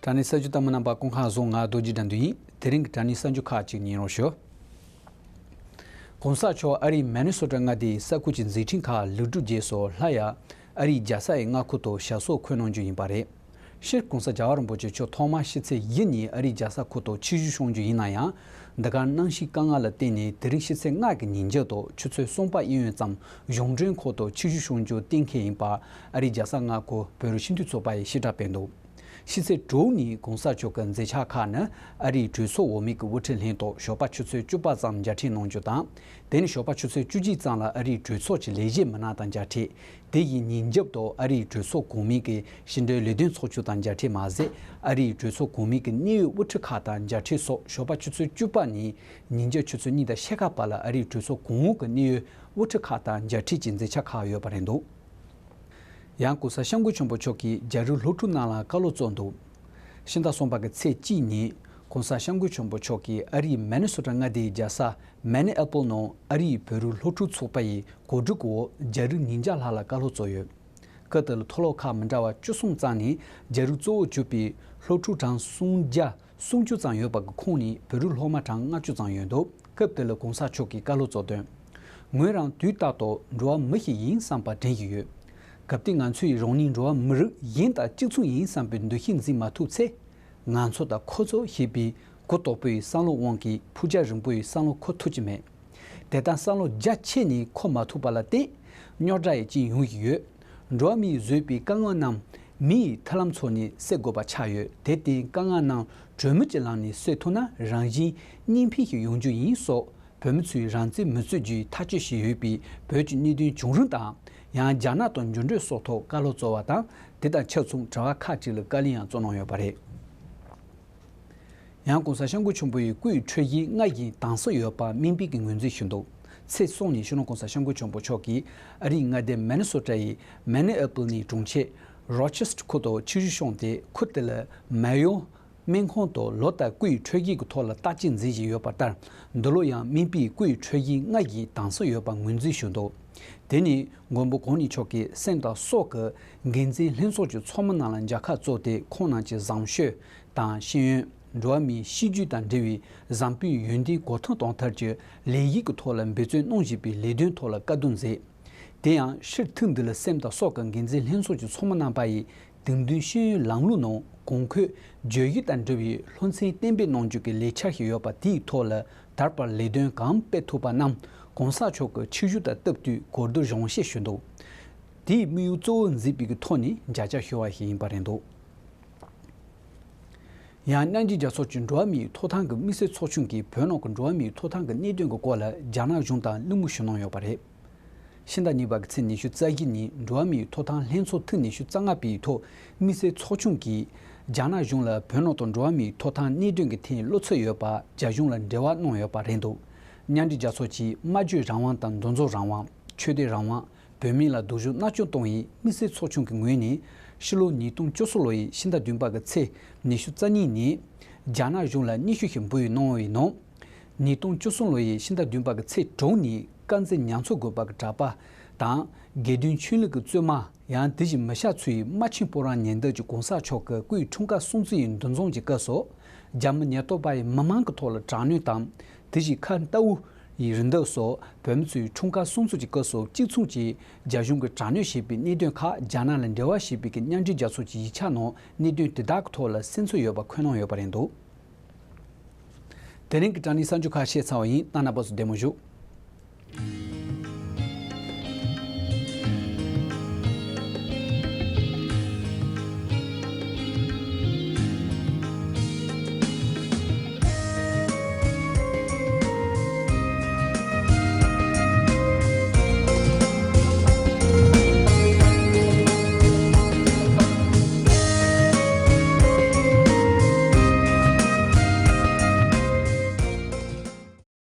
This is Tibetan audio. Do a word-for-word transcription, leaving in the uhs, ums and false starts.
དྲ་གནས་གསར་འགྱུར་ལྟ་མི་རྣམ་པ་སྐུ་ཁམས་བཟང་། ང་རྡོ་རྗེ་དགྲ་འདུལ་ཡིན། དེ་རིང་གི་དྲ་གནས་གསར་འགྱུར་ཁག་ཅིག་ཉན་རོགས་ཞུ། གོང་ས་མཆོག་ཨ་རིའི་མེ་ནི་སོ་ཊ་མངའ་སྡེའི་ས་ཁུལ་གྱི་མཛད་འཕྲིན་ཁག་ལེགས་གྲུབ་རྗེས་སུ་སླར་ཡང་ཨ་རིའི་རྒྱལ་ས་ཡི་མངའ་ཁུལ་དུ་ཞབས་སོར་འཁོད་གནང་རྒྱུ་ཡིན་པ་རེད། སྤྱིར་༸གོང་ས་རྒྱལ་བ་རིན་པོ་ཆེ་མཆོག་ཐོག་མར་ཕྱི་ཚེས་བཞི་ཉིན་ཨ་རིའི་རྒྱལ་ས་ཁུལ་དུ་ཆིབས་བསྒྱུར་བསྐྱོན་རྒྱུ་ཡིན་ན་ཡང་། འདི་གར་གནམ་གཤིས་དཀའ་ངལ་ལ་བརྟེན་ནས་དེ་རིང་ཕྱི་ཚེས་ལྔ་གི་ཉིན་རྒྱབ་ཏུ་ཆུ་ཚོད་གསུམ་པ་དབྱིན་ཡུལ་ཙམ་གཞུང་འབྲེལ་འཁོར་དུ་ཆིབས་བསྒྱུར་བསྐྱོན་རྒྱུ་གཏན་འཁེལ་ཡིན་པ་ཨ་རིའི་རྒྱལ་ས་མངའ་ཁུལ་བོད་རིགས་སྤྱི་འཐུས་ཚོགས་པ་ཡིས་ཕྱིར་བསྒྲགས་སྤེལ་འདུག། ཕྱི་ཚེས་དྲུག་ཉིན་༸གོང་ས་མཆོག་གི་མཛད་འཆར་ཁག་ནི་ཨ་རིའི་གྲོས་ཚོགས་འོག་མའི་གི་དབུ་ཁྲིད་ལྷན་ཚོགས་ཞོགས་པ་ཆུ་ཚོད་བཅུ་པ་ཙམ་མཇལ་འཕྲད་གནང་རྒྱུ་དང་། དེ་ནས་ཞོགས་པ་ཆུ་ཚོད་བཅུ་གཅིག་ཙམ་ལ་ཨ་རིའི་གྲོས་ཚོགས་ཀྱི་ལས་བྱེད་མི་སྣ་དང་མཇལ་འཕྲད། དེ་ཡི་ཉིན་རྒྱབ་ཏུ་ཨ་རིའི་གྲོས་ཚོགས་གོང་མའི་གི་ཕྱི་འབྲེལ་ལས་དོན་ཚོགས་ཆུང་དང་མཇལ་འཕྲད་མ་ཟད། ཨ་རིའི་གྲོས་ཚོགས་གོང་མའི་གི་གནད་ཡོད་དབུ་ཁྲིད་ཁག་དང་མཇལ་འཕྲད་སོགས་ཞོགས་པ་ཆུ་ཚོད་བཅུ་པ་ནས་ཉིན་རྒྱབ་ཆུ་ཚོད་གཉིས་དང་ཕྱེད་ཀ་བར་ལ་ཨ་རིའི་གྲོས་ཚོགས་གོང་འོག་གི་གནད་ཡོད་དབུ་ཁྲིད་ཁག་དང་མཇལ་འཕྲད་ཀྱི་མཛད་འཆར་ཁག་ཡོད་པ་རེད་འདུག། ཡང་༸གོང་ས་༸སྐྱབས་མགོན་ཆེན་པོ་མཆོག་གིས་རྒྱ་རིགས་སློབ་ཕྲུག་རྣམས་ལ་བཀའ་སློབ་སྩལ་འདུག། ཕྱི་ཟླ་གསུམ་པ་གི་ཚེས་གཅིག་ཉིན་༸གོང་ས་༸སྐྱབས་མགོན་ཆེན་པོ་མཆོག་གིས་ཨ་རིའི་མེ་ནི་སོ་ཊ་མངའ་སྡེའི་རྒྱལ་ས་མེ་ནི་ཨེ་པོལ་ནང་ཨ་རིའི་བོད་རིགས་སློབ་ཕྲུག་ཚོགས་པ་ཡི་གོ་སྒྲིག་འོག་རྒྱ་རིགས་ཉིས་བརྒྱ་ལྷག་ལ་བཀའ་སློབ་སྩལ་ཡོད། སྐབས་དེ་ལ་མཐོ་སློབ་ཁག་མི་འདྲ་བ་བཅུ་གསུམ་ཙམ་ནས་རྒྱ་རིགས་གཙོ་བོར་གྱུར་པའི་སློབ་ཕྲུག་གྲངས་སུམ་བརྒྱ་སུམ་ཅུ་ཙམ་ཡོད་པ་གི་ཁོངས་ནས་བོད་རིགས་སློབ་མ་གྲངས་ལྔ་བཅུ་ཙམ་ཡོད་འདུག། སྐབས་དེ་ལ་༸གོང་ས་མཆོག་གིས་བཀའ་སློབ་སྩལ་དོན། ངོས་རང་དུས་རྟག་ཏུ་འགྲོ་བ་མི་ཞིག་ཡིན་བསམ་པ་དྲན་བཞིན་ཡོད། གལ་ཏེ་ང་ཚོས་རང་ཉིད་འགྲོ་བ་མི་རིགས་གཞན་དང་གཅིག་མཚུངས་ཡིན་བསམ་པའི་འདུ་ཤེས་འཛིན་མ་ཐུབ་ཚེ། ང་ཚོ་དང་ཁོ་ཚོ་ཞེས་པའི་གུ་དོག་པོའི་བསམ་བློའི་དབང་གིས་ཕུགས་རྒྱང་རིང་པོའི་བསམ་བློ་འཁོར་ཐུབ་ཀྱི་མེད། དེ་ལྟར་བསམ་བློ་རྒྱ་ཆེ་ནས་འཁོར་མ་ཐུབ་པ་ལ་བརྟེན། རྙོག་དྲ་ཡི་རྐྱེན་ཡོང་བཞིན་ཡོད། འགྲོ་བ་མིས་བཟོས་པའི་དཀའ་ངལ་རྣམས་མི་ཡི་མཐུན་ལམ་ཚོགས་ནས་སེལ་དགོས་པ་ཆགས་ཡོད། དེར་བརྟེན་དཀའ་ངལ་རྣམས་གྲོས་མོལ་གྱི་ལམ་ནས་སེལ་ཐུབ་ན་རང་བཞིན་གཉིས་ཕན་ཞིག་ཡོང་རྒྱུ་ཡིན་སོགས་བོད་མི་ཚོས་རང་བཙན་མི་རྩོད་རྒྱུའི་ཐག་གཅོད་བྱས་ཡོད་པའི་བོད་ཀྱི་གནད་དོན་བྱུང་རིམ་དང་། ཡང་རྒྱ་ནག་དང་འགྱུར་འགྲོས་སོགས་ཐོག་བཀའ་སློབ་སྩལ་བ་དང་། དེ་དང་ཆབས་མཚུངས་དྲི་བ་ཁག་ཅིག་ལ་བཀའ་ལན་ཡང་སྩལ་གནང་ཡོད་པ་རེད། ཡང་༸གོང་ས་༸སྐྱབས་མགོན་ཆེན་པོ་ཡི་སྐུའི་འཕྲོད་བཞེས་ལྔ་བཞིའི་དྭངས་གསལ་ཡོད་པ་སྨན་པས་ཀྱིས་ངོས་འཛིན་ཞུས་འདུག། ཚེས་གསུམ་ཉིན་སྤྱི་ནོར་༸གོང་ས་༸སྐྱབས་མགོན་ཆེན་པོ་མཆོག་གིས་ཨ་རིའི་མངའ་སྡེ་མེ་ནི་སོ་ཊ་ཡི་མེ་ནི་ཨེ་པོལ་ནས་གྲོང་ཁྱེར་རོ་ཆེ་སི་ཊར་ཁུལ་དུ་ཆིབས་བསྒྱུར་བསྐྱངས་ཏེ། ཁུལ་དེ་ལ་མེ་ཡོ་སྨན་ཁང་དུ་ལོ་ལྟར་སྐུའི་འཕྲོད་བཞེས་ཀྱི་ཐོག་ལ་བརྟག་དཔྱད་མཛད་བཞིན་ཡོད་པ་ལྟར། འདི་ལོ་ཡང་སྨན་པས་སྐུའི་འཕྲོད་བཞེས་ལྔ་བཞིའི་དྭངས་གསལ་ཡོད་པ་ངོས་འཛིན་ཞུས་འདུག། དེ་ནི་མགོན་པོ་གོང་ནས་མཆོག་གིས་སེམས་དང་སྲོག་གི་འགན་འཛིན་ལྷན་ཚོགས་ཀྱི་ཚོགས་མི་རྣམས་ལ་མཇལ་ཁ་སྩལ་ཏེ། ཁོང་རྣམས་ཀྱི་བཟང་སྤྱོད་དང་ཤེས་ཡོན། འགྲོ་བ་མིའི་གཤིས་རྒྱུད་དང་འབྲེལ་བའི་བཟང་པོའི་ཡོན་ཏན་གོ་ཐོས་གཏོང་ཐབས་ཀྱི་ལས་གཞི་གི་ཐོག་ལ་འབད་བརྩོན་གནང་བཞིན་པའི་ལས་དོན་ཐོག་ལ་བཀའ་བསྡུར་མཛད། དེ་ཡང་ཕྱིར་ཐེངས་འདི་ལ་སེམས་དང་སྲོག་གི་འགན་འཛིན་ལྷན་ཚོགས་ཀྱི་ཚོགས་མི་རྣམ་པ་ཡིས་དེང་དུས་ཤེས་ཡོན་ལམ་ལུགས་ནང་གོང་འཁོད་བརྗོད་གཞི་དང་འབྲེལ་བའི་སློབ་ཚན་གཏན་འབེབས་གནང་རྒྱུ་གི་ལས་འཆར་ཞིག་ཡོད་པ། དེའི་ཐོག་ལ་དར་པར་ལས་དོན་གང་སྤེལ་ཐུབ་པ་རྣམས་༸གོང་ས་མཆོག་གི་ཆིབས་བསྒྱུར་དང་སྟབས་བསྟུན་གོ་བསྡུར་གཞུང་བཤད་ཞུས་འདུག། དེའི་དམིགས་ཡུལ་གཙོ་བོ་འཛིན་པའི་གི་ཐོག་ནས་མཇལ་བཅར་ཞུ་བ་ཞིག་ཡིན་པ་རེད་འདུག། ཡང་མཉམ་འབྲེལ་རྒྱལ་ཚོགས་ཀྱི་འགྲོ་བ་མིའི་ཐོབ་ཐང་གི་དམིགས་བསལ་ཚོགས་ཆུང་གིས་བོད་ནང་གི་འགྲོ་བ་མིའི་ཐོབ་ཐང་གི་གནད་དོན་གྱི་སྐོར་ལ་རྒྱ་ནག་གཞུང་དང་གླེང་མོལ་ཞུ་གནང་ཡོད་པ་རེད། ཕྱི་ཟླ་གཉིས་པ་གི་ཚེས་ཉི་ཤུ་རྩ་བཞི་ཉིན་འགྲོ་བ་མིའི་ཐོབ་ཐང་ལྷན་ཚོགས་ཐེངས་ཉི་ཤུ་རྩ་ལྔ་པའི་ཐོག་དམིགས་བསལ་ཚོགས་ཆུང་གིས་རྒྱ་ནག་གཞུང་ལ་བོད་ནང་དུ་འགྲོ་བ་མིའི་ཐོབ་ཐང་གནད་དོན་གྱི་ཐད་བློ་འཚབ་ཡོད་པ་རྒྱ་གཞུང་ལ་འབྲེལ་བ་གནང་ཡོད་པ་རེད་འདུག། མཉམ་འབྲེལ་རྒྱལ་ཚོགས་ཀྱི་སྨྲ་བརྗོད་རང་དབང་དང་འདུ་འཛོམས་རང་དབང་། ཆོས་དད་རང་དབང་། བོད་མི་ལ་སྡུག་སྦྱོང་མནར་གཅོད་གཏོང་བའི་དམིགས་བསལ་ཚོགས་ཆུང་གི་ངོས་ནས། ཕྱི་ལོ་ཉིས་སྟོང་བཅུ་གསུམ་ལོ་ཡི་ཕྱི་ཟླ་བདུན་པ་གི་ཚེས་ཉི་ཤུ་རྩ་གཉིས་ཉིན་རྒྱ་ནག་གཞུང་ལ་སྙན་ཞུ་ཞིག་འབུལ་ཡོད་གནང་བའི་ནང་། ཉིས་སྟོང་བཅུ་གསུམ་ལོ་ཡི་ཕྱི་ཟླ་བདུན་པ་གི་ཚེས་དྲུག་ཉིན་དཀར་མཛེས་ཉ་མཚོ་དགོན་པ་གི་གྲྭ་པ་དང་དགེ་འདུན་ཆོས་གླིང་གི་བཙུན་མ། ཡང་དེ་བཞིན་མི་ཤ་ཚུའི་རྨ་ཆེན་སྤོ་རང་ཉེ་འདབས་ཀྱི་གོང་ས་མཆོག་གི་སྐུའི་འཁྲུངས་སྐར་སྲུང་བརྩི་ཡི་འདུ་འཛོམས་ཀྱི་སྐབས་སུ། རྒྱ་མི་ཉེན་རྟོག་པ་ཡིས་མི་མང་གི་ཐོག་ལ་དྲག་གནོན་དང་། དེ་བཞིན་ཁ་ཏའུ་ཡི་རི་འདབས་སུ་བོད་མི་ཚོའི་འཁྲུངས་སྐར་སྲུང་བརྩི་གི་སྐབས་སུ་གཅིག་མཚུངས་ཀྱིས་རྒྱ་གཞུང་གིས་དྲག་གནོན་བྱས་པའི་གནད་དོན་ཁག་རྒྱ་ནག་ལ་འབྲེལ་བ་བྱས་པའི་གི་མཉམ་འབྲེལ་རྒྱལ་ཚོགས་ཀྱི་ཡིག་ཆ་ནང་གནད་དོན་དེ་དག་གི་ཐོག་ལ་གསན་ཚུལ་ཡོད་པ་འཁོད་གནང་ཡོད་པ་རེད་འདུག། དེ་རིང་གི་དྲ་གནས་གསར་འགྱུར་ཁག་བཤད་ཚར་བ་ཡིན། ད་རྣམ་པ་ཚོ་བདེ་མོ་བཞུགས།